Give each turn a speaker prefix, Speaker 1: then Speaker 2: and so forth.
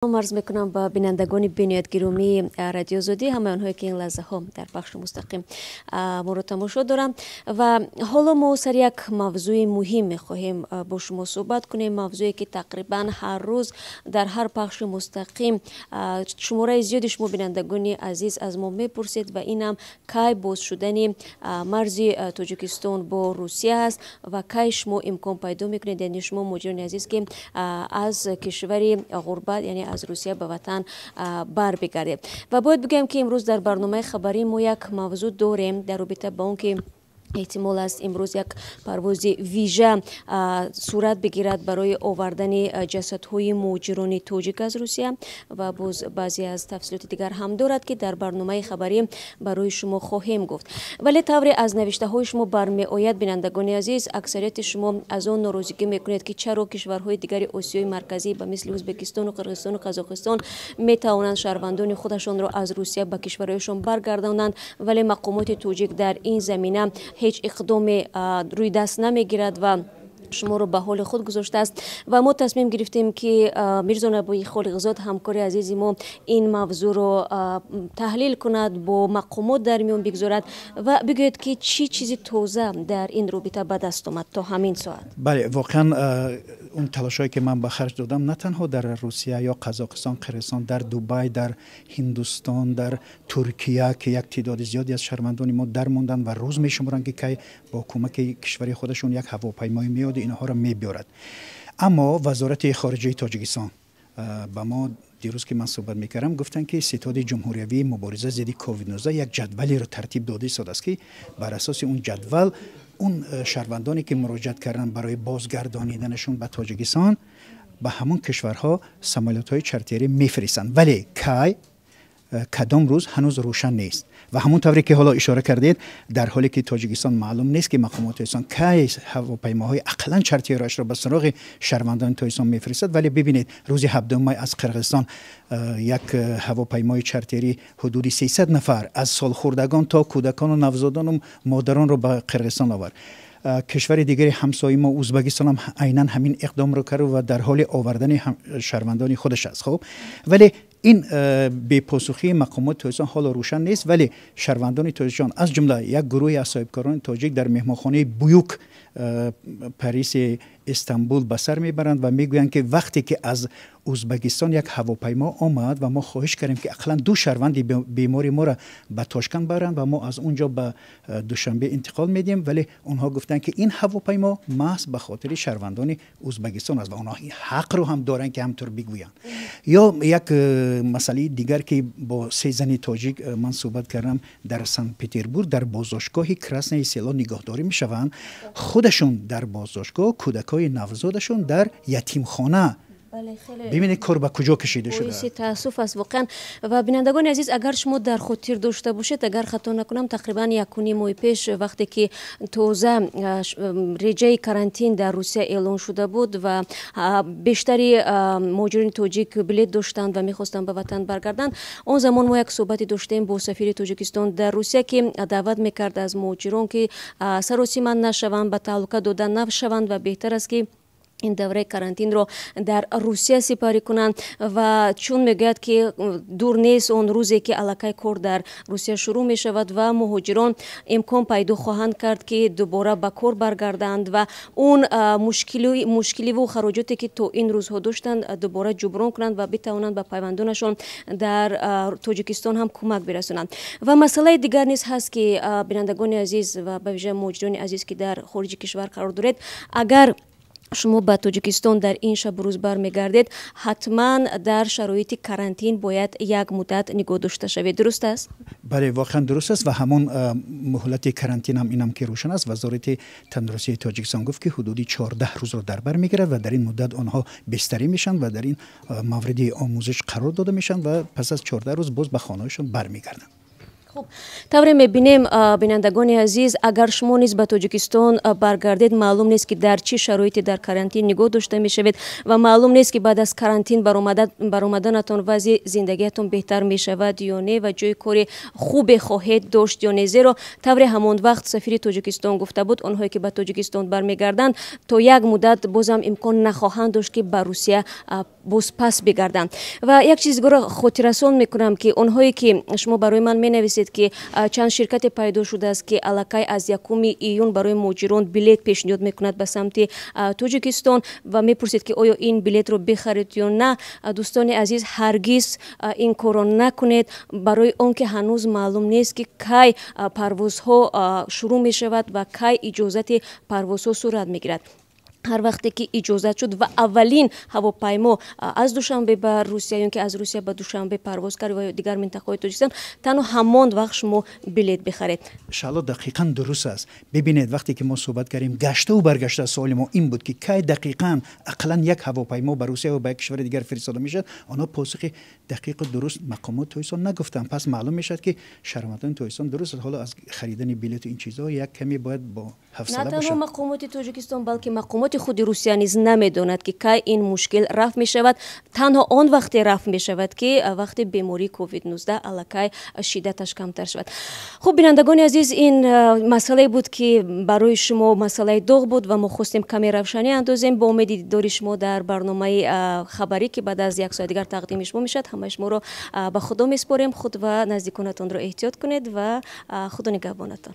Speaker 1: Арз мекунам ба бинандагони бениҳоят гиромии Радиои Озодӣ, ҳамаи онҳое, ки ин лаҳзаҳо дар пахши мустақим моро тамошо доранд. Ва ҳоло мо сари як мавзӯи муҳим мехоҳем бо шумо суҳбат кунем, мавзӯе, ки тақрибан ҳар рӯз дар ҳар пахши мустақим шумораи зиёди шумо, бинандагони азиз, аз мо мепурсед, ва инам кай боз шудани марзи Тоҷикистон бо Русия аст ва кай шумо имкон пайдо мекунед, яъне шумо, муҳоҷирони азиз, ки аз кишвари ғурбат, яъне аз Русия, ба ватан барбигардед. Ва бояд бигӯям, ки имрӯз дар барномаи хабарии мо як мавзӯъ дорем дар робита ба он, ки эҳтимол аст, имрӯз як парвози вижа сурат бигирад барои овардани ҷасадҳои муҳоҷирони тоҷик аз Русия, ва боз баъзе аз тафсилоти дигар ҳам дорад, ки дар барномаи хабарӣ барои шумо хоҳем гуфт. Вале тавре аз навиштаҳои шумо бармеояд, бинандагони азиз, аксарияти шумо аз он норозигӣ мекунед, ки чаро кишварҳои дигари Осиёи Марказӣ ба мисли Ӯзбекистону Қирғизистону Қазоқистон метавонанд шаҳрвандони худашонро аз Русия ба кишварҳояшон баргардонанд, вале мақомоти тоҷик дар ин замина ҳеҷ иқдоме рӯи даст намегирад ва шуморо ба ҳоли худ гузоштааст. Ва мо тасмим гирифтем, ки Мирзонабои Холиқзод, ҳамкори азизи мо, ин мавзӯъро таҳлил кунад, бо мақомот дар миён бигзорад. Ва бигӯед, ки чӣ чизи тоза дар ин робита ба даст омад то ҳамин соат?
Speaker 2: Бале, воқеан, он талошҳое, ки ман ба харҷ додам, на танҳо дар Русия ё Қазоқистон, Қирғизистон, дар Дубай, дар Ҳиндустон, дар Туркия, ки як теъдоди зиёде аз шаҳрвандони мо дармонданд ва рӯз мешуморанд, ки кай бо кӯмаки кишвари худашон як ҳавопаймое меояду инҳоро мебиёрад. Аммо Вазорати хориҷаи Тоҷикистон ба мо дирӯз, ки ман суҳбат мекардам, гуфтанд, ки Ситоди ҷумҳуриявии мубориза зидди ковид-19 як ҷадвалеро тартиб дода истодааст, ки бар асоси он ҷадвал он шаҳрвандоне, ки муроҷиат карданд барои бозгардониданашон ба Тоҷикистон, ба ҳамон кишварҳо самолётҳои чартерӣ мефиристанд. Вале кай, кадом рӯз, ҳанӯз рӯшан нест. Ва ҳамон тавре, ки ҳоло ишора кардед, дар ҳоле ки Тоҷикистон маълум нест, ки мақомоти Тоҷикистон кай ҳавопаймоҳои ақаллан чартериашро ба суроғи шаҳрвандони Тоҷикистон мефиристад. Вале бибинед, рӯзи 7 май аз Қирғизистон як ҳавопаймои чартерӣ ҳудуди 300 нафар, аз солхӯрдагон то кӯдакону навзодону модаронро, ба Қирғизистон овард. Кишвари дигари ҳамсояи мо, Ӯзбекистон, ҳам айнан ҳамин иқдомро кард ва дар ҳоли овардани шаҳрвандони худаш аст. Хуб, вале ин бепосухии мақомоти Тоҷикистон ҳоло рӯшан нест. Вале шаҳрвандони Тоҷикистон, аз ҷумла як гурӯҳе аз соҳибкорони тоҷик, дар меҳмонхонаи Буюк Париси Истанбул ба сар мебаранд ва мегӯянд, ки вақте ки аз Ӯзбекистон як ҳавопаймо омад ва мо хоҳиш кардем, ки ақаллан ду шаҳрванди бемори моро ба Тошканд баранд ва мо аз он ҷо ба Душанбе интиқол медиҳем, вале онҳо гуфтанд, ки ин ҳавопаймо маҳз ба хотири шаҳрвандони Ӯзбекистон аст ва онҳо ҳақро ҳам доранд, ки ҳамтур бигӯянд. Ё як масъалаи дигар, ки бо се зани тоҷик ман суҳбат кардам, дар Санкт Петербург дар боздоштгоҳи Красное Село нигаҳдорӣ мешаванд, худашон дар боздоштгоҳ, кӯдакҳои навзодашон дар ятимхона. Бибинед, кор ба куҷо кашида шуда.
Speaker 1: Боиси таассуф аст воқеан. Ва бинандагони азиз, агар шумо дар хотир дошта бошед, агар хато накунам, тақрибан 1,5 моҳи пеш, вақте ки тоза реҷаи карантин дар Русия эълон шуда буд ва бештари муҳоҷирони тоҷик билет доштанд ва мехостанд ба ватан баргарданд, он замон мо як суҳбате доштем бо сафири Тоҷикистон дар Русия, ки даъват мекард аз муҳоҷирон, ки саросима нашаванд, ба таҳлука дода нашаванд ва беҳтар аст, ки ин давраи карантинро дар Русия сипарӣ кунанд. Ва чун мегӯяд, ки дур нест он рӯзе, ки аллакай кор дар Русия шурӯъ мешавад ва муҳоҷирон имкон пайдо хоҳанд кард, ки дубора ба кор баргарданд ва он мушкиливу хароҷоте, ки то ин рӯзҳо доштанд, дубора ҷуброн кунанд ва битавонанд ба пайвандонашон дар Тоҷикистон ҳам кӯмак бирасонанд. Ва масъалаи дигар низ ҳаст, ки бинандагони азиз ва ба вижа муҳоҷирони азиз, ки дар хориҷи кишвар қарор доред, агар шумо ба Тоҷикистон дар ин шабу рӯз бармегардед, ҳатман дар шароити карантин бояд як муддат нигоҳ дошта шавед. Дуруст аст?
Speaker 2: Бале, воқеан дуруст аст. Ва ҳамон муҳлати карантин ҳам, инам ки рӯшан аст, Вазорати тандурустии Тоҷикистон гуфт, ки ҳудуди 14 рӯзро дар бар мегирад ва дар ин муддат онҳо бистарӣ мешаванд ва дар ин мавриди омӯзиш қарор дода мешаванд ва пас аз 14 рӯз боз ба хонаҳояшон бармегарданд.
Speaker 1: Хуб, тавре мебинем, бинандагони азиз, агар шумо низ ба Тоҷикистон баргардед, маълум нест, ки дар чӣ шароите дар карантин нигоҳ дошта мешавед ва маълум нест, ки баъд аз карантин баромаданатон вазъи зиндагиятон беҳтар мешавад ё не ва ҷои кори хубе хоҳед дошт ё не. Зеро тавре ҳамон вақт сафири Тоҷикистон гуфта буд, онҳое ки ба Тоҷикистон бармегарданд, то як муддат бозам имкон нахоҳанд дошт, ки ба Русия боз пас бигарданд. Ва як чиз дигарро хотиррасон мекунам, ки онҳое ки шумо барои ман менависед, ки чанд ширкате пайдо шудааст, ки аллакай аз 1 июн барои муҳоҷирон билет пешниҳод мекунад ба самти Тоҷикистон ва мепурсед, ки оё ин билетро бихаред ё на. Дӯстони азиз, ҳаргиз ин корро накунед, барои он ки ҳанӯз маълум нест, ки кай парвозҳо шурӯъ мешавад ва кай иҷозати парвозҳо сурат мегирад. Ҳар вақте ки иҷозат шуд ва аввалин ҳавопаймо аз Душанбе ба Русия ё ки аз Русия ба Душанбе парвоз кард ва ё дигар минтақаҳои Тоҷикистон, танҳо ҳамон вақт шумо билет бихаред.
Speaker 2: Шаҳло, дақиқан дуруст аст. Бибинед, вақте ки мо суҳбат кардем, гаштаву баргашта суоли мо ин буд, ки кай дақиқан ақаллан як ҳавопаймо ба Русия ва ба як кишвари дигар фиристода мешавад. Онҳо посухи дақиқу дуруст мақомоти Тоҷикистон нагуфтанд. Пас маълум мешавад, ки шаҳрвандони Тоҷикистон дуруст аст, ҳоло аз харидани билету ин чизҳо як каме бояд бо ҳавсала
Speaker 1: На танҳо
Speaker 2: бошанд.
Speaker 1: мақомоти Тоҷикистон, балки мақомоти худи Русия низ намедонад, ки кай ин мушкил рафъ мешавад. Танҳо он вақте рафъ мешавад, ки вақте бемории COVID-19 аллакай шиддаташ камтар шавад. Хуб, бинандагони азиз, ин масъалае буд, ки барои шумо масъалаи доғ буд ва мо хостем каме равшанӣ андозем. Бо умеди дидори шумо дар барномаи хабарӣ, ки баъд аз як соат дигар тақдими шумо мешавад, ҳамаи шуморо ба Худо месупорем. Худ ва наздиконатонро эҳтиёт кунед ва Худо нигаҳбонатон.